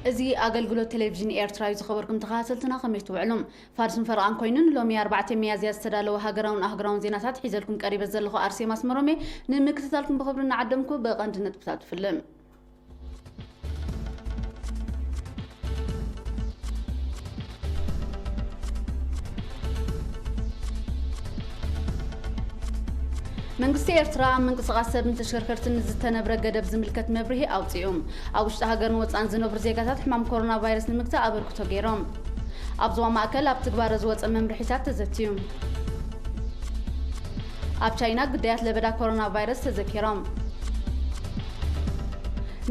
እዚ ኣገልግሎት ቴሌቪዥን ኤርትራ እዩ። ዝኸበርኩም ተኸታተልትና ከመይ ትውዕሉ? ፋርስን ፈረቓን ኮይኑን ሎሚ ኣርባዕተ ሚያዝያ ዝተዳለወ ሃገራውን ኣህጉራውን ዜናታት ሒዘልኩም ቀሪበ ዘለኹ ኣርሴማ ኣስመሮም እየ። ንምክትታልኩም ብኽብሪ እናዓደምኩ ብቐንዲ ነጥብታት ትፍልም። መንግስቲ ኤርትራ ኣብ ምንቅስቓስ ሰብን ተሽከርከርትን ንዝተነብረ ገደብ ዝምልከት መብርሂ ኣውጺኡ። ኣብ ውሽጢ ሃገርን ወጻእን ዝነብሩ ዜጋታት ሕማም ኮሮና ቫይረስ ንምግታእ ኣበርክቶ ገይሮም። ኣብ ዞባ ማእከል ኣብ ትግባረ ዝወጸ መምርሒታት ተዘትዩ። ኣብ ቻይና ግዳያት ለበዳ ኮሮና ቫይረስ ተዘኪሮም።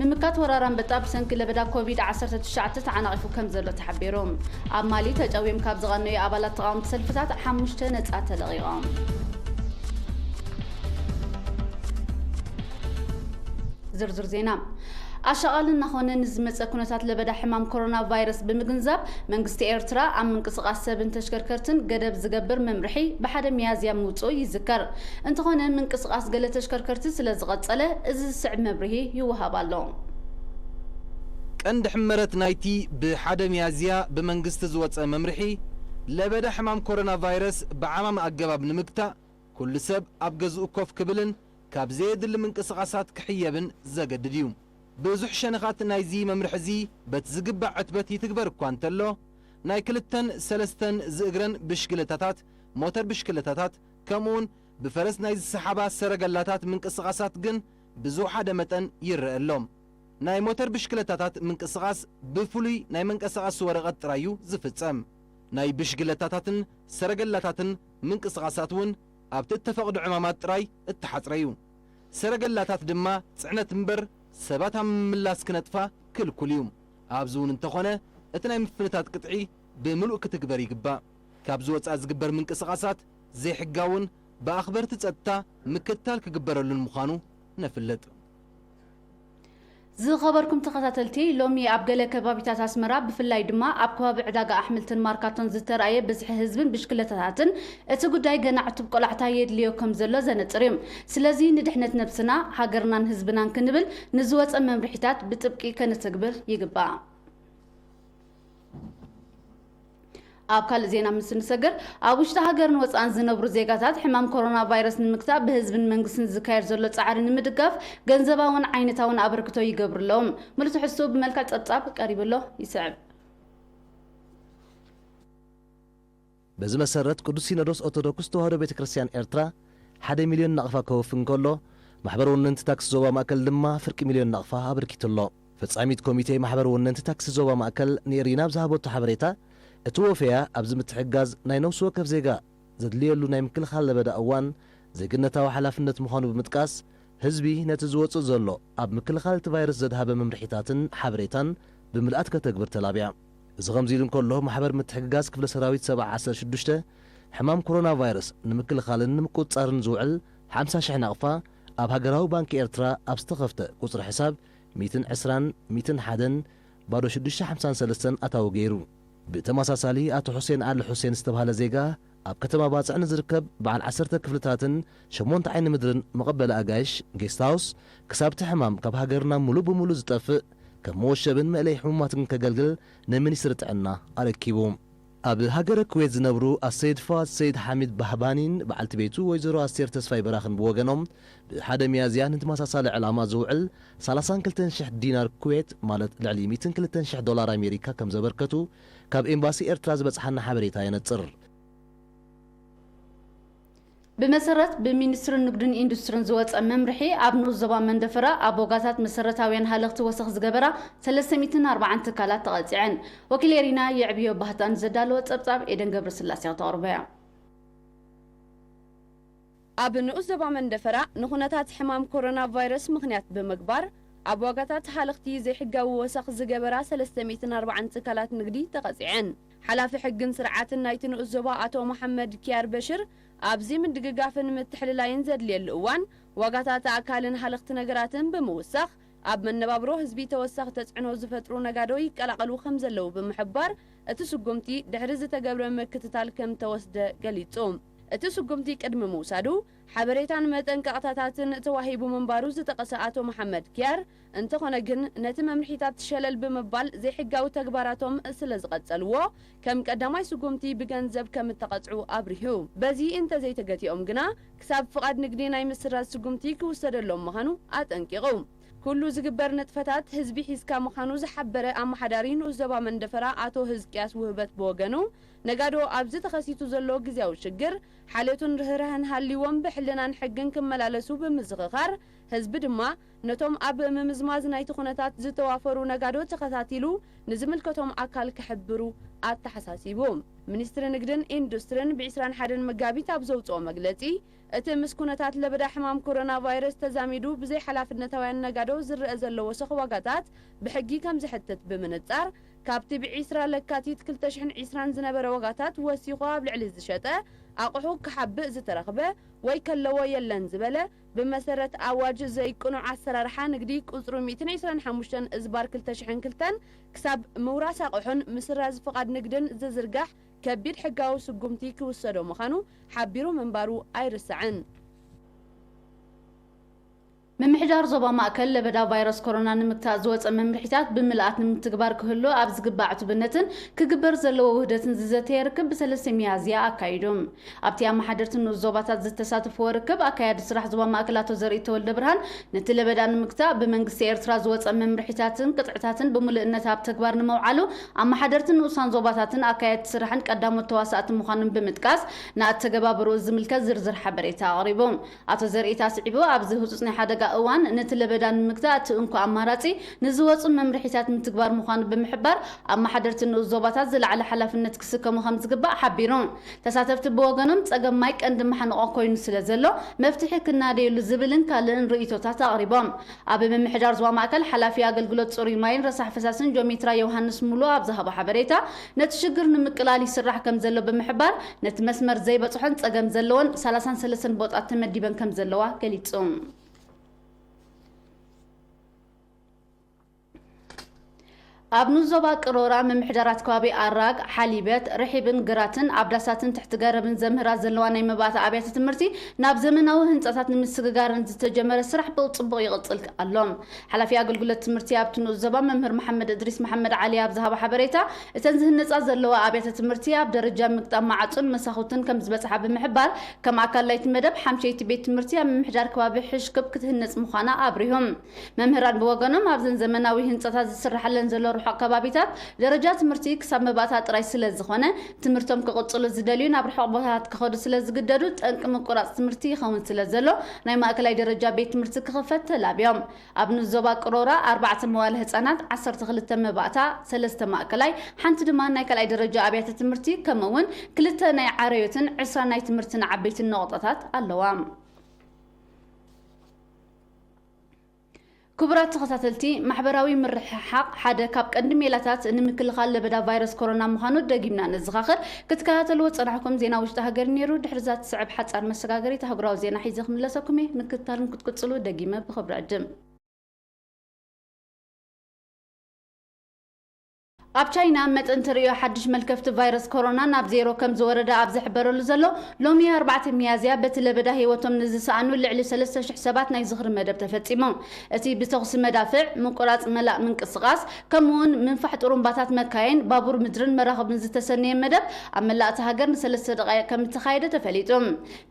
ምምካት ወራር ኣንበጣ ብሰንኪ ለበዳ ኮቪድ ዓሰርተ ትሽዓተ ተዓናቒፉ ከም ዘሎ ተሓቢሩ። ኣብ ማሊ ተጨውዮም ካብ ዝቐነዩ ኣባላት ተቓወምቲ ሰልፍታት ሓሙሽተ ነጻ ተለቒቖም። ዝርዝር ዜና። ኣሻቓሊ እናኾነ ንዝመጸ ኩነታት ለበዳ ሕማም ኮሮና ቫይረስ ብምግንዛብ መንግስቲ ኤርትራ ኣብ ምንቅስቓስ ሰብን ተሽከርከርትን ገደብ ዝገብር መምርሒ ብሓደ ሚያዝያ ምውፅኡ ይዝከር። እንተኾነ ምንቅስቓስ ገለ ተሽከርከርቲ ስለ ዝቐጸለ እዚ ዝስዕብ መብርሂ ይወሃብ ኣሎ። ቀንዲ ሕመረት ናይቲ ብሓደ ሚያዝያ ብመንግስቲ ዝወጸ መምርሒ ለበዳ ሕማም ኮሮና ቫይረስ ብዓማሚ ኣገባብ ንምግታእ ኩሉ ሰብ ኣብ ገዝኡ ኮፍ ክብልን ካብ ዘየድሊ ምንቅስቓሳት ክሕየብን ዘገድድ እዩ። ብዙሕ ሸነኻት ናይዚ መምርሒ እዚ በቲ ዝግባእ ዕትበት ይትግበር እኳ እንተሎ፣ ናይ ክልተን ሰለስተን ዝእግረን ብሽክለታታት፣ ሞተር ብሽክለታታት፣ ከምኡውን ብፈረስ ናይ ዝሰሓባ ሰረገላታት ምንቅስቓሳት ግን ብዝወሓደ መጠን ይረአ ኣሎ። ናይ ሞተር ብሽክለታታት ምንቅስቓስ ብፍሉይ ናይ መንቀሳቐሲ ወረቐት ጥራይ እዩ ዝፍጸም። ናይ ብሽክለታታትን ሰረገላታትን ምንቅስቓሳት እውን ኣብቲ እተፈቕዶ ዕማማት ጥራይ እተሓጽረ እዩ። ሰረገላታት ድማ ጽዕነት እምበር ሰባት ኣብ ምምላስ ክነጥፋ ክልኩል እዩ። ኣብዚ እውን እንተኾነ እቲ ናይ ምፍንታት ቅጥዒ ብምሉእ ክትግበር ይግባእ። ካብ ዝወጻእ ዝግበር ምንቅስቓሳት ዘይሕጋውን ብኣኽበርቲ ጸጥታ ምክትታል ክግበረሉን ምዃኑ ነፍልጥ። ዝኸበርኩም ተኸታተልቲ፣ ሎሚ ኣብ ገለ ከባቢታት ኣስመራ፣ ብፍላይ ድማ ኣብ ከባቢ ዕዳጋ ኣሕምልትን ማርካቶን ዝተራእየ ብዝሒ ህዝብን ብሽክለታታትን እቲ ጉዳይ ገና ዕቱብ ቆላሕታ የድልዮ ከም ዘሎ ዘነጽር እዩ። ስለዚ ንድሕነት ነብስና፣ ሃገርናን ህዝብናን ክንብል ንዝወጸ መምርሒታት ብጥብቂ ከነተግብር ይግባእ። ኣብ ካልእ ዜና ምስ ንሰገር፣ ኣብ ውሽጢ ሃገርን ወጻእን ዝነብሩ ዜጋታት ሕማም ኮሮና ቫይረስ ንምግታእ ብህዝብን መንግስትን ዝካየድ ዘሎ ጻዕሪ ንምድጋፍ ገንዘባውን ዓይነታውን ኣበርክቶ ይገብሩ ኣለዉ። ምሉእ ትሕዝትኡ ብመልክዕ ጸብጻብ ቀሪቡ ኣሎ፣ ይስዕብ። በዚ መሰረት ቅዱስ ሲኖዶስ ኦርቶዶክስ ተዋህዶ ቤተ ክርስቲያን ኤርትራ ሓደ ሚልዮን ናቕፋ ከወፊ እንከሎ፣ ማሕበር ወነንቲ ታክሲ ዞባ ማእከል ድማ ፍርቂ ሚልዮን ናቕፋ ኣበርኪቱ ኣሎ። ፈጻሚት ኮሚቴ ማሕበር ወነንቲ ታክሲ ዞባ ማእከል ንኤሪና ኣብ ዝሃበቶ ሓበሬታ፣ እቲ ወፈያ ኣብዚ ምትሕግጋዝ ናይ ነፍሲ ወከፍ ዜጋ ዘድልየሉ ናይ ምክልኻል ለበዳ እዋን ዜግነታዊ ሓላፍነት ምዃኑ ብምጥቃስ፣ ህዝቢ ነቲ ዝወጽእ ዘሎ ኣብ ምክልኻል እቲ ቫይረስ ዘድሃበ መምርሒታትን ሓበሬታን ብምልኣት ከተግብር ተላብያ። እዚ ከምዚ ኢሉ እንከሎ፣ ማሕበር ምትሕግጋዝ ክፍለ ሰራዊት ሰብዓ ዓሰርተ ሽዱሽተ ሕማም ኮሮና ቫይረስ ንምክልኻልን ንምቁጽጻርን ዝውዕል ሓምሳ ሽሕ ናቕፋ ኣብ ሃገራዊ ባንኪ ኤርትራ ኣብ ዝተኸፍተ ቁጽሪ ሕሳብ ሚእትን ዕስራን ሚእትን ሓደን ባዶ ሽዱሽተ ሓምሳን ሰለስተን ኣታዊ ገይሩ። ብተመሳሳሊ ኣቶ ሑሴን ዓሊ ሑሴን ዝተባህለ ዜጋ ኣብ ከተማ ባጽዕ ንዝርከብ በዓል ዓሰርተ ክፍልታትን ሸሞንተ ዓይኒ ምድርን መቐበሊ ኣጋይሽ ጌስት ሃውስ ክሳብ እቲ ሕማም ካብ ሃገርና ሙሉእ ብሙሉእ ዝጠፍእ ከም መወሸብን መእለይ ሕሙማትን ከገልግል ንሚኒስትሪ ጥዕና ኣረኪቡ። ኣብ ሃገረ ኩዌት ዝነብሩ ኣሰይድ ፋዋድ ሰይድ ሓሚድ ባህባኒን በዓልቲ ቤቱ ወይዘሮ ኣስቴር ተስፋይ በራኽን ብወገኖም ብሓደ ሚያዝያ ንተመሳሳሊ ዕላማ ዝውዕል ሰላሳን ክልተን ሽሕ ዲናር ኩዌት ማለት ልዕሊ ሚእትን ክልተን ሽሕ ዶላር ኣሜሪካ ከም ዘበርከቱ ካብ ኤምባሲ ኤርትራ ዝበጽሓና ሓበሬታ የነጽር። ብመሰረት ብሚኒስትሪ ንግድን ኢንዱስትርን ዝወፀ መምርሒ ኣብ ንኡስ ዞባ መንደፈራ ኣብ ዋጋታት መሰረታውያን ሃለኽቲ ወሰኽ ዝገበራ ሰለስተ ሚእትን ኣርባዓን ትካላት ተቐፂዐን። ወኪል ኤሪና የዕብዮ ባህታን ዘዳለወ ፀብፃብ ኤደን ገብረስላሴ ክተቕርቦ እያ። ኣብ ንኡስ ዞባ መንደፈራ ንኹነታት ሕማም ኮሮና ቫይረስ ምኽንያት ብምግባር ኣብ ዋጋታት ሃለኽቲ ዘይሕጋዊ ወሰኽ ዝገበራ ሰለስተ ሚእትን ኣርባዓን ትካላት ንግዲ ተቐጺዐን። ሓላፊ ሕግን ስርዓትን ናይቲ ንኡስ ዞባ ኣቶ መሓመድ ኪያር በሽር ኣብዚ ምድግጋፍን ምትሕልላይን ዘድልየሉ እዋን ዋጋታት ኣእካልን ሃለኽቲ ነገራትን ብምውሳኽ ኣብ መነባብሮ ህዝቢ ተወሳኺ ተፅዕኖ ዝፈጥሩ ነጋዶ ይቀላቐሉ ከም ዘለዉ ብምሕባር እቲ ስጉምቲ ድሕሪ ዝተገብረ ምክትታል ከም ተወስደ ገሊጹ። እቲ ስጉምቲ ቅድሚ ምውሳዱ ሓበሬታን መጠንቀቕታታትን ተዋሂቡ ምንባሩ ዝጠቐሰ ኣቶ መሓመድ ኪያር፣ እንተኾነ ግን ነቲ መምርሒታት ሸለል ብምባል ዘይሕጋዊ ተግባራቶም ስለ ዝቐጸልዎ ከም ቀዳማይ ስጉምቲ ብገንዘብ ከም እተቐጽዑ ኣብሪሁ። በዚ እንተዘይተገቲኦም ግና ክሳብ ፍቓድ ንግዲ ናይ ምስራዝ ስጉምቲ ክውሰደሎም ምዃኑ ኣጠንቂቑ። ኩሉ ዝግበር ንጥፈታት ህዝቢ ሒዝካ ምዃኑ ዝሓበረ ኣመሓዳሪ ንኡስ ዞባ መንደፈራ ኣቶ ህዝቅያስ ውህበት ብወገኑ፣ ነጋዶ ኣብዚ ተኸሲቱ ዘሎ ግዝያዊ ሽግር ሓልዮትን ርህራህን ሃልይዎም ብሕልናን ሕግን ክመላለሱ ብምዝኽኻር፣ ህዝቢ ድማ ነቶም ኣብ ምምዝማዝ ናይቲ ኩነታት ዝተዋፈሩ ነጋዶ ተኸታቲሉ ንዝምልከቶም ኣካል ክሕብሩ ኣተሓሳሲቡ። ሚኒስትሪ ንግድን ኢንዱስትሪን ብ ዕስራን ሓደን መጋቢት ኣብ ዘውፅኦ መግለፂ፣ እቲ ምስ ኩነታት ለበዳ ሕማም ኮሮና ቫይረስ ተዛሚዱ ብዘይ ሓላፍነታውያን ነጋዶ ዝረአ ዘሎ ወሰኽ ዋጋታት ብሕጊ ከም ዝሕትት ብምንጻር፣ ካብቲ ብ ዕስራ ለካቲት ክልተ ሽሕን ዕስራን ዝነበረ ዋጋታት ወሲኹ ኣብ ልዕሊ ዝሸጠ ኣቑሑ ክሓብእ ዝተረኽበ ወይ ከለዎ የለን ዝበለ፣ ብመሰረት ኣዋጅ ዘይቅኑዕ ኣሰራርሓ ንግዲ ቁጽሩ ሚእትን ዕስራን ሓሙሽተን እዝባር ክልተ ሽሕን ክልተን ክሳብ ምውራስ ኣቑሑን ምስራዝ ፍቓድ ንግድን ዝዝርጋሕ ከቢድ ሕጋዊ ስጉምቲ ክውሰዶ ምዃኑ ሓቢሩ ምንባሩ ኣይርሳዕን። ምምሕዳር ዞባ ማእከል ለበዳ ቫይረስ ኮሮና ንምግታእ ዝወጸ መምርሒታት ብምልኣት ንምትግባር ክህሉ ኣብ ዝግባእ ዕቱብነትን ክግበር ዘለዎ ውህደትን ዝዘተየ ርክብ ብሰለስተ ሚያዝያ ኣካይዱ። ኣብቲ ኣመሓደርቲ ንኡስ ዞባታት ዝተሳተፍዎ ርክብ፣ ኣካያዲ ስራሕ ዞባ ማእከል ኣቶ ዘርኢ ተወልደ ብርሃን፣ ነቲ ለበዳ ንምግታእ ብመንግስቲ ኤርትራ ዝወጸ መምርሒታትን ቅጥዕታትን ብምሉእነት ኣብ ተግባር ንምውዓሉ ኣመሓደርቲ ንኡሳን ዞባታትን ኣካየድቲ ስራሕን ቀዳሞት ተዋሳእቲ ምዃኖም ብምጥቃስ፣ ንኣተገባብርኡ ዝምልከት ዝርዝር ሓበሬታ ኣቕሪቡ። ኣቶ ዘርኢት ኣስዒቡ፣ ኣብዚ ህጹጽ ናይ ሓደጋ እዋን ነቲ ለበዳ ንምግታእ እቲ እንኮ ኣማራጺ ንዝወጹ መምርሒታት ምትግባር ምዃኑ ብምሕባር፣ ኣመሓደርቲ ንኡስ ዞባታት ዝለዓለ ሓላፍነት ክስከሙ ከም ዝግባእ ሓቢሩ። ተሳተፍቲ ብወገኖም፣ ጸገም ማይ ቀንዲ መሓንቆ ኮይኑ ስለ ዘሎ፣ መፍትሒ ክናደየሉ ዝብልን ካልእን ርእይቶታት ኣቕሪቦም። ኣብ ምምሕዳር ዞባ ማእከል ሓላፊ ኣገልግሎት ጽሩይ ማይን ረሳሕ ፈሳስን ጆሜትራ ዮሃንስ ሙሉ ኣብ ዝሃቦ ሓበሬታ፣ ነቲ ሽግር ንምቅላል ይስራሕ ከም ዘሎ ብምሕባር፣ ነቲ መስመር ዘይበጽሖን ጸገም ዘለዎን ሰላሳን ሰለስተን ቦጣት ተመዲበን ከም ዘለዋ ገሊጹ። ኣብ ንኡስ ዞባ ቅሮራ ምምሕዳራት ከባቢ ኣራግ፣ ሓሊበት፣ ርሒብን ግራትን ኣብ ዳሳትን ትሕቲ ገረብን ዘምህራ ዘለዋ ናይ መባእታ ኣብያተ ትምህርቲ ናብ ዘመናዊ ህንጻታት ንምስግጋረን ዝተጀመረ ስራሕ ብጽቡቕ ይቕጽል ኣሎ። ሓላፊ ኣገልግሎት ትምህርቲ ኣብቲ ንኡስ ዞባ መምህር መሓመድ እድሪስ መሓመድ ዓሊ ኣብ ዝሃቦ ሓበሬታ፣ እተን ዝህነጻ ዘለዋ ኣብያተ ትምህርቲ ኣብ ደረጃ ምግጣም ማዕጾን መሳኹትን ከም ዝበጽሓ ብምሕባር፣ ከም ኣካል ናይቲ መደብ ሓምሸይቲ ቤት ትምህርቲ ኣብ ምምሕዳር ከባቢ ሕሽክብ ክትህነጽ ምዃና ኣብሪሆም። መምህራን ብወገኖም፣ ኣብዘን ዘመናዊ ህንጻታት ዝስራሓለን ዘሎ ርሑቕ ከባቢታት ደረጃ ትምህርቲ ክሳብ መባእታ ጥራይ ስለ ዝኾነ፣ ትምህርቶም ክቕጽሉ ዝደልዩ ናብ ርሑቕ ቦታታት ክኸዱ ስለ ዝግደዱ፣ ጠንቂ ምቁራጽ ትምህርቲ ይኸውን ስለ ዘሎ፣ ናይ ማእከላይ ደረጃ ቤት ትምህርቲ ክኽፈት ተላብዮም። ኣብ ንኡስ ዞባ ቅሮራ ኣርባዕተ መዋለ ህጻናት፣ ዓሰርተ ክልተ መባእታ፣ ሰለስተ ማእከላይ፣ ሓንቲ ድማ ናይ ካልኣይ ደረጃ ኣብያተ ትምህርቲ፣ ከምኡ እውን ክልተ ናይ ዓረዮትን ዕስራ ናይ ትምህርቲ ንዓበይትን ነቑጣታት ኣለዋ። ክቡራት ተኸታተልቲ፣ ማሕበራዊ ምርሕሓቕ ሓደ ካብ ቀንዲ ሜላታት ንምክልኻል ለበዳ ቫይረስ ኮሮና ምዃኑ ደጊምና ነዘኻኽር። ክትከታተልዎ ዝጸናሕኩም ዜና ውሽጢ ሃገር ነይሩ። ድሕሪ እዛ ትስዕብ ሓጻር መሰጋገሪት ኣህጉራዊ ዜና ሒዘ ክምለሰኩም እየ። ምክትታልኩም ክትቅጽሉ ደጊመ ብኽብሪ ዕድም። ኣብ ቻይና መጠን ተርእዮ ሓድሽ መልከፍቲ ቫይረስ ኮሮና ናብ ዜሮ ከም ዝወረደ ኣብ ዝሕበረሉ ዘሎ ሎሚ ኣርባዕተ ሚያዝያ፣ በቲ ለበዳ ህይወቶም ንዝሰኣኑ ልዕሊ ሰለስተ ሽሕ ሰባት ናይ ዝኽሪ መደብ ተፈጺሙ። እቲ ብተኹሲ መዳፍዕ፣ ምቁራጽ መላእ ምንቅስቓስ፣ ከምኡውን ምንፋሕ ጥሩምባታት መካይን፣ ባቡር ምድርን መራኽብን ዝተሰነየ መደብ ኣብ መላእ እታ ሃገር ንሰለስተ ደቓይቕ ከም እተኻየደ ተፈሊጡ።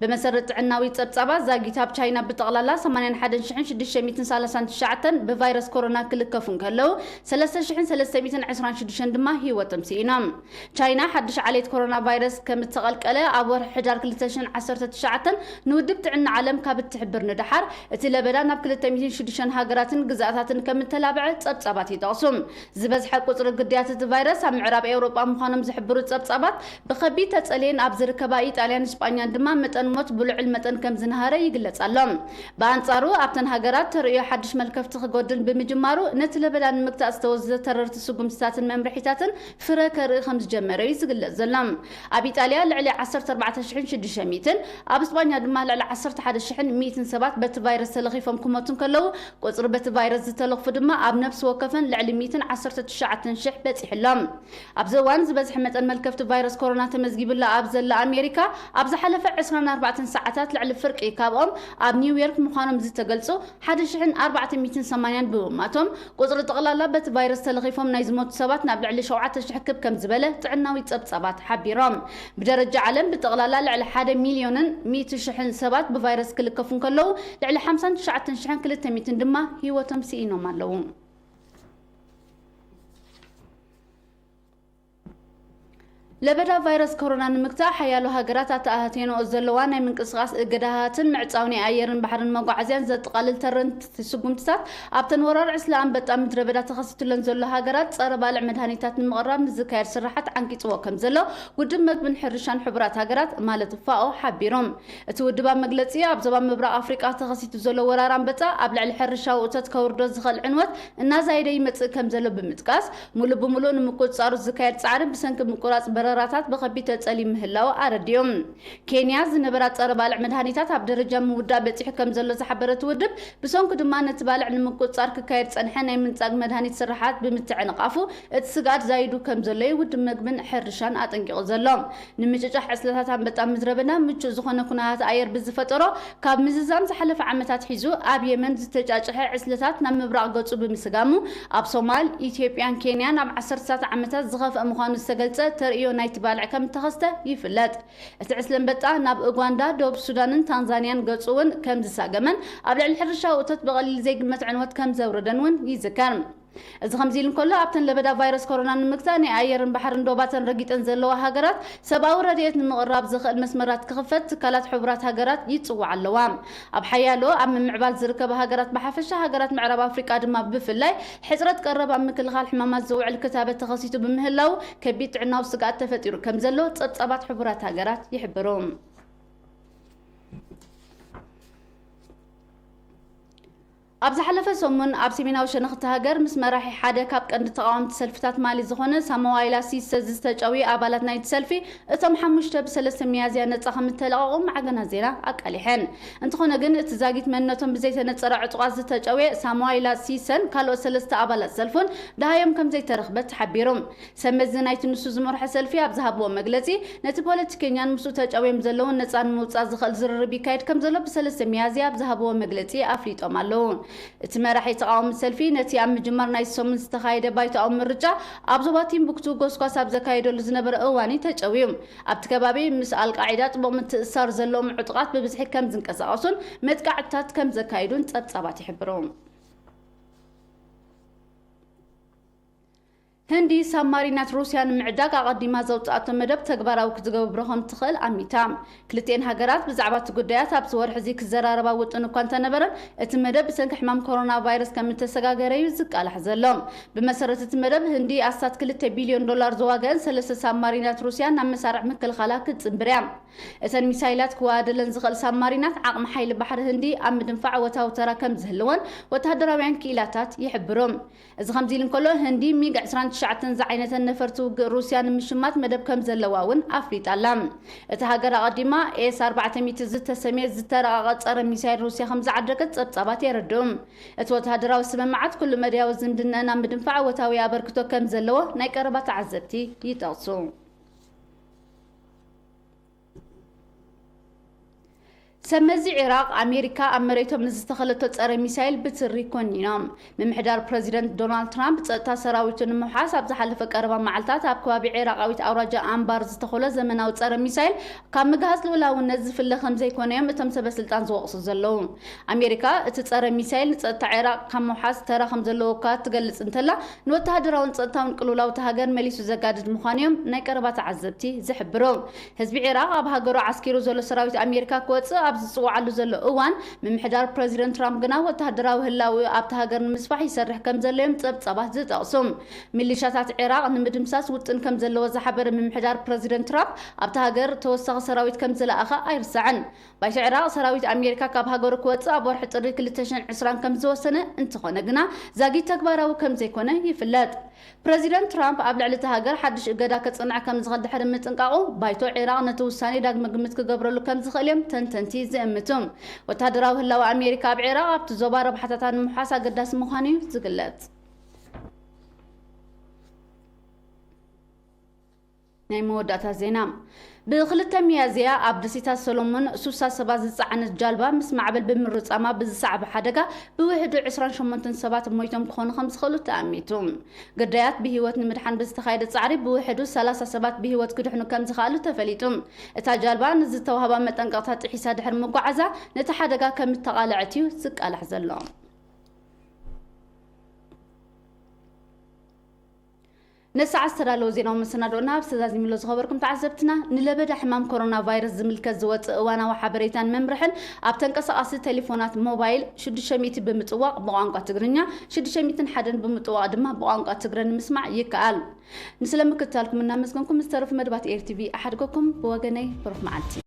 ብመሰረት ጥዕናዊ ጸብጻባት፣ ዛጊት ኣብ ቻይና ብጠቕላላ ሰማንያን ሓደን ሽሕን ሽዱሽተ ሚእትን ሰላሳን ትሽዓተን ብቫይረስ ኮሮና ክልከፉ እንከለዉ፣ ሰለስተ ሽሕን ሰለስተ ሚእትን ዕስራን ሽዱሽተን ድማ ህይወቶም ስኢኖም። ቻይና ሓድሽ ዓሌት ኮሮና ቫይረስ ከም እተቐልቀለ ኣብ ወርሒ ሕዳር ክልተ ሽሕን ዓሰርተ ትሽዓተን ንውድብ ጥዕና ዓለም ካብ እትሕብር ንደሓር፣ እቲ ለበዳ ናብ ክልተ ሚእትን ሽዱሽተን ሃገራትን ግዝኣታትን ከም እተላብዐ ጸብጻባት ይጠቕሱ። ዝበዝሐ ቁጽሪ ግዳያት እቲ ቫይረስ ኣብ ምዕራብ ኤውሮጳ ምዃኖም ዝሕብሩ ጸብጻባት፣ ብኸቢድ ተጸልየን ኣብ ዝርከባ ኢጣልያን ስጳኛን ድማ መጠን ሞት ብልዑል መጠን ከም ዝነሃረ ይግለጽ ኣሎ። ብኣንጻሩ፣ ኣብተን ሃገራት ተርእዮ ሓድሽ መልከፍቲ ክጎድል ብምጅማሩ፣ ነቲ ለበዳ ንምግታእ ዝተወስደ ተረርቲ ስጉምትታትን መምርሒታትን ፍረ ከርኢ ከም ዝጀመረ እዩ ዝግለጽ ዘሎ። ኣብ ኢጣልያ ልዕሊ ዓሰርተ ኣርባዕተ ሽሕን ሽዱሽተ ሚእትን፣ ኣብ እስጳኛ ድማ ልዕሊ ዓሰርተ ሓደ ሽሕን ሚእትን ሰባት በቲ ቫይረስ ተለኺፎም ክሞቱ እንከለዉ፣ ቁጽሪ በቲ ቫይረስ ዝተለኽፉ ድማ ኣብ ነፍሲ ወከፈን ልዕሊ ሚእትን ዓሰርተ ትሽዓተን ሽሕ በጺሑ ኣሎ። ኣብዚ እዋን ዝበዝሐ መጠን መልከፍቲ ቫይረስ ኮሮና ተመዝጊቡላ ኣብ ዘላ ኣሜሪካ፣ ኣብ ዝሓለፈ ዕስራን ኣርባዕተን ሰዓታት ልዕሊ ፍርቂ ካብኦም ኣብ ኒውዮርክ ምዃኖም ዝተገልጹ ሓደ ሽሕን ኣርባዕተ ሚእትን ሰማንያን ብምማቶም፣ ቁጽሪ ጠቕላላ በቲ ቫይረስ ተለኺፎም ናይ ዝሞቱ ሰባት ናብ ልዕሊ ሸውዓተ ሽሕ ክብ ከም ዝበለ ጥዕናዊ ጸብጻባት ሓቢሮም። ብደረጃ ዓለም ብጠቕላላ ልዕሊ ሓደ ሚልዮንን ሚእቲ ሽሕን ሰባት ብቫይረስ ክልከፉ እንከለዉ፣ ልዕሊ ሓምሳን ትሽዓተን ሽሕን ክልተ ሚእትን ድማ ህይወቶም ስኢኖም ኣለዉ። ለበዳ ቫይረስ ኮሮና ንምግታእ ሓያሎ ሃገራት ኣተኣታትየንኦ ዘለዋ ናይ ምንቅስቓስ እገዳታትን ምዕጻው ናይ ኣየርን ባሕርን መጓዓዝያን ዘጠቓልል ተረንቲ ስጉምትታት፣ ኣብተን ወራር ዕስለ ኣንበጣ ምድረ በዳ ተኸሲቱለን ዘሎ ሃገራት ጸረ ባልዕ መድሃኒታት ንምቕራብ ንዝካየድ ስራሓት ዓንቂጽዎ ከም ዘሎ ውድብ መግብን ሕርሻን ሕቡራት ሃገራት ማለት ፋኦ ሓቢሮም። እቲ ውድብ ኣብ መግለጺ፣ ኣብ ዞባ ምብራቕ ኣፍሪቃ ተኸሲቱ ዘሎ ወራር ኣንበጣ ኣብ ልዕሊ ሕርሻዊ እቶት ከውርዶ ዝኽእል ዕንወት እናዛየደ ይመጽእ ከም ዘሎ ብምጥቃስ፣ ሙሉእ ብሙሉእ ንምቁጽጻሩ ዝካየድ ጻዕሪ ብሰንኪ ምቁራጽ በረራታት ብኸቢድ ተጸልዩ ምህላው ኣረዲኡ። ኬንያ ዝነበራ ጸረ ባልዕ መድሃኒታት ኣብ ደረጃ ምውዳእ በጺሑ ከም ዘሎ ዝሓበረ እቲ ውድብ፣ ብሰንኩ ድማ ነቲ ባልዕ ንምቁጽጻር ክካየድ ጸንሐ ናይ ምንጻግ መድሃኒት ስራሓት ብምትዕንቓፉ እቲ ስግኣት ዛይዱ ከም ዘሎ እዩ ውድብ መግብን ሕርሻን ኣጠንቂቑ ዘሎ። ንምጭጫሕ ዕስለታት ኣንበጣ ምድረ በዳ ምቹእ ዝኾነ ኩነታት ኣየር ብዝፈጠሮ፣ ካብ ምዝዛም ዝሓለፈ ዓመታት ሒዙ ኣብ የመን ዝተጫጭሐ ዕስለታት ናብ ምብራቕ ገጹ ብምስጋሙ፣ ኣብ ሶማል፣ ኢትዮጵያን ኬንያን ኣብ ዓሰርተታት ዓመታት ዝኸፍአ ምዃኑ ዝተገልጸ ተርእዮ ናይቲ ባልዕ ከም እተኸስተ ይፍለጥ። እቲ ዕስለ ኣንበጣ ናብ ኡጋንዳ፣ ደቡብ ሱዳንን ታንዛንያን ገጹ እውን ከም ዝሳገመን ኣብ ልዕሊ ሕርሻዊ እቶት ብቐሊል ዘይግመት ዕንወት ከም ዘውረደን እውን ይዝከር። እዚ ከምዚ ኢሉ እንከሎ፣ ኣብተን ለበዳ ቫይረስ ኮሮና ንምግታእ ናይ ኣየርን ባሕርን ዶባተን ረጊጠን ዘለዋ ሃገራት ሰብኣዊ ረድኤት ንምቕራብ ዝኽእል መስመራት ክኽፈት ትካላት ሕቡራት ሃገራት ይጽውዓ ኣለዋ። ኣብ ሓያሎ ኣብ ምምዕባል ዝርከባ ሃገራት ብሓፈሻ፣ ሃገራት ምዕራብ ኣፍሪቃ ድማ ብፍላይ፣ ሕጽረት ቀረብ ኣብ ምክልኻል ሕማማት ዝውዕል ክታበት ተኸሲቱ ብምህላው ከቢድ ጥዕናዊ ስግኣት ተፈጢሩ ከም ዘሎ ጸብጻባት ሕቡራት ሃገራት ይሕብሩ። ኣብ ዝሓለፈ ሰሙን ኣብ ሰሜናዊ ሸነኽ እታ ሃገር ምስ መራሒ ሓደ ካብ ቀንዲ ተቓወምቲ ሰልፍታት ማሊ ዝኾነ ሳሞዋይላ ሲሰ ዝተጨውዩ ኣባላት ናይቲ ሰልፊ፣ እቶም ሓሙሽተ ብሰለስተ ሚያዝያ ነጻ ከም እተለቐቑ ማዕገናት ዜና ኣቃሊሐን። እንተኾነ ግን፣ እቲ ዛጊት መንነቶም ብዘይተነጸረ ዕጡቓት ዝተጨውየ ሳሞዋይላ ሲሰን ካልኦት ሰለስተ ኣባላት ሰልፉን ደሃዮም ከም ዘይተረኽበ ተሓቢሩ። ሰብ መዚ ናይቲ ንሱ ዝመርሖ ሰልፊ ኣብ ዝሃብዎ መግለጺ፣ ነቲ ፖለቲከኛን ምስኡ ተጨውዮም ዘለውን ነጻ ንምውጻእ ዝኽእል ዝርርብ ይካየድ ከም ዘሎ ብሰለስተ ሚያዝያ ኣብ ዝሃብዎ መግለጺ ኣፍሊጦም ኣለዉ። እቲ መራሒ ተቓዋሚ ሰልፊ፣ ነቲ ኣብ ምጅማር ናይ ሰሙን ዝተኻየደ ባይቶኣዊ ምርጫ ኣብ ዞባ ቲምቡክቱ ጎስጓስ ኣብ ዘካየደሉ ዝነበረ እዋን እዩ ተጨውዩ። ኣብቲ ከባቢ ምስ ኣልቃዒዳ ጥቡቕ ምትእስሳር ዘለዎም ዕጡቓት ብብዝሒ ከም ዝንቀሳቐሱን መጥቃዕትታት ከም ዘካየዱን ጸብጻባት ይሕብሩ። ህንዲ ሳብማሪናት ሩስያ ንምዕዳግ ኣቐዲማ ዘውጽኣቶ መደብ ተግባራዊ ክትገብሮ ከም ትኽእል ኣሚታ። ክልቲኤን ሃገራት ብዛዕባ እቲ ጉዳያት ኣብዚ ወርሒ እዚ ክዘራረባ ውጥን እኳ እንተነበረን፣ እቲ መደብ ብሰንኪ ሕማም ኮሮና ቫይረስ ከም እተሰጋገረ እዩ ዝቃላሕ ዘሎ። ብመሰረት እቲ መደብ፣ ህንዲ ኣስታት ክልተ ቢልዮን ዶላር ዝዋገአን ሰለስተ ሳብማሪናት ሩስያ ናብ መሳርዕ ምክልኻላ ክትጽንብር እያ። እተን ሚሳይላት ክወዳደረን ዝኽእል ሳብማሪናት፣ ዓቕሚ ሓይሊ ባሕሪ ህንዲ ኣብ ምድንፋዕ ወታዊ ተራ ከም ዝህልወን ወተሃደራውያን ክኢላታት ይሕብሩ። እዚ ከምዚ ኢሉ እንከሎ፣ ህንዲ ሚግ ዕስራን ትሽዓተን ዝዓይነተን ነፈርቲ ውግእ ሩስያ ንምሽማት መደብ ከም ዘለዋ እውን ኣፍሊጣ ኣላ። እታ ሃገር ኣቐዲማ ኤስ ኣርባዕተ ሚእቲ ዝተሰምየ ዝተራቐቐ ጸረ ሚሳይል ሩስያ ከም ዝዓደገት ጸብጻባት የረድኡ። እቲ ወተሃደራዊ ስምምዓት፣ ኩሉ መዳያዊ ዝምድናኣን ኣብ ምድንፋዕ ወታዊ ኣበርክቶ ከም ዘለዎ ናይ ቀረባ ተዓዘብቲ ይጠቕሱ። ሰብ መዚ ዒራቕ፣ ኣሜሪካ ኣብ መሬቶም ንዝተኸለቶ ጸረ ሚሳይል ብትሪ ኮኒኖም። ምምሕዳር ፕረዚደንት ዶናልድ ትራምፕ፣ ጸጥታ ሰራዊቱ ንምውሓስ ኣብ ዝሓለፈ ቀረባ መዓልታት ኣብ ከባቢ ዒራቓዊት ኣውራጃ ኣንባር ዝተኸሎ ዘመናዊ ጸረ ሚሳይል ካብ ምግሃስ ልኡላውነት ዝፍለ ከም ዘይኮነ እዮም እቶም ሰበ ስልጣን ዝወቕሱ ዘለዉ። ኣሜሪካ፣ እቲ ጸረ ሚሳይል ንጸጥታ ዒራቕ ካብ ምውሓስ ተራ ከም ዘለዎ እኳ ትገልጽ እንተላ፣ ንወተሃደራውን ጸጥታውን ቅልውላው እታ ሃገር መሊሱ ዘጋድድ ምዃኑ እዮም ናይ ቀረባ ተዓዘብቲ ዝሕብሩ። ህዝቢ ዒራቕ፣ ኣብ ሃገሩ ዓስኪሩ ዘሎ ሰራዊት ኣሜሪካ ክወጽእ ኣብ ዝጽውዓሉ ዘሎ እዋን፣ ምምሕዳር ፕረዚደንት ትራምፕ ግና ወተሃደራዊ ህላወኡ ኣብታ ሃገር ንምስፋሕ ይሰርሕ ከም ዘሎ እዮም ጸብጻባት ዝጠቕሱ። ሚሊሻታት ዒራቕ ንምድምሳስ ውጥን ከም ዘለዎ ዝሓበረ ምምሕዳር ፕረዚደንት ትራምፕ፣ ኣብታ ሃገር ተወሳኺ ሰራዊት ከም ዝለኣኸ ኣይርሳዕን። ባይቶ ዒራቕ ሰራዊት ኣሜሪካ ካብ ሃገሩ ክወጽእ ኣብ ወርሒ ጥሪ ክልተ ሽሕን ዕስራን ከም ዝወሰነ፣ እንተኾነ ግና ዛጊት ተግባራዊ ከም ዘይኮነ ይፍለጥ። ፕረዚደንት ትራምፕ ኣብ ልዕሊ እታ ሃገር ሓድሽ እገዳ ከጽንዕ ከም ዝኽእል ድሕሪ ምጥንቃቑ፣ ባይቶ ዒራቕ ነቲ ውሳኔ ዳግመ ግምት ክገብረሉ ከም ዝኽእል እዮም ተንተንቲ ዝእምቱ። ወተሃደራዊ ህላወ ኣሜሪካ ኣብ ዒራቕ ኣብቲ ዞባ ረብሓታታ ንምውሓስ ኣገዳሲ ምዃኑ እዩ ዝግለጽ። ናይ መወዳእታ ዜና። ብ2 ሚያዝያ ኣብ ደሴታት ሰሎሞን ሱሳ ሰባት ዝጸዓነት ጃልባ ምስ ማዕበል ብምርጻማ ብዝሰዓበ ሓደጋ ብውሕዱ ዕስራን ሸሞንተን ሰባት ሞይቶም ክኾኑ ከም ዝኽእሉ ተኣሚቱ። ግዳያት ብህይወት ንምድሓን ብዝተኻየደ ጻዕሪ ብውሕዱ ሰላሳ ሰባት ብህይወት ክድሕኑ ከም ዝኽኣሉ ተፈሊጡ። እታ ጃልባ ንዝተዋህባ መጠንቀቕታ ጥሒሳ ድሕሪ ምጓዓዛ ነቲ ሓደጋ ከም እተቓልዐት እዩ ዝቃላሕ ዘሎ። ነሰዓት ዝተዳለወ ዜናዊ መሰናዶና ኣብ ዝተዛዚምሎ ዝኸበርኩም ተዓዘብትና፣ ንለበዳ ሕማም ኮሮና ቫይረስ ዝምልከት ዝወጽእ እዋናዊ ሓበሬታን መምርሕን ኣብ ተንቀሳቓሲ ቴሌፎናት ሞባይል ሽዱሽተ ሚእቲ ብምጥዋቕ ብቋንቋ ትግርኛ፣ ሽዱሽተ ሚእትን ሓደን ብምጥዋቕ ድማ ብቋንቋ ትግረ ንምስማዕ ይከኣል። ንስለ ምክትታልኩም እናመስገንኩም፣ ዝተረፉ መደባት ኤር ቲቪ ኣሓድገኩም። ብወገነይ ብሩኽ መዓልቲ።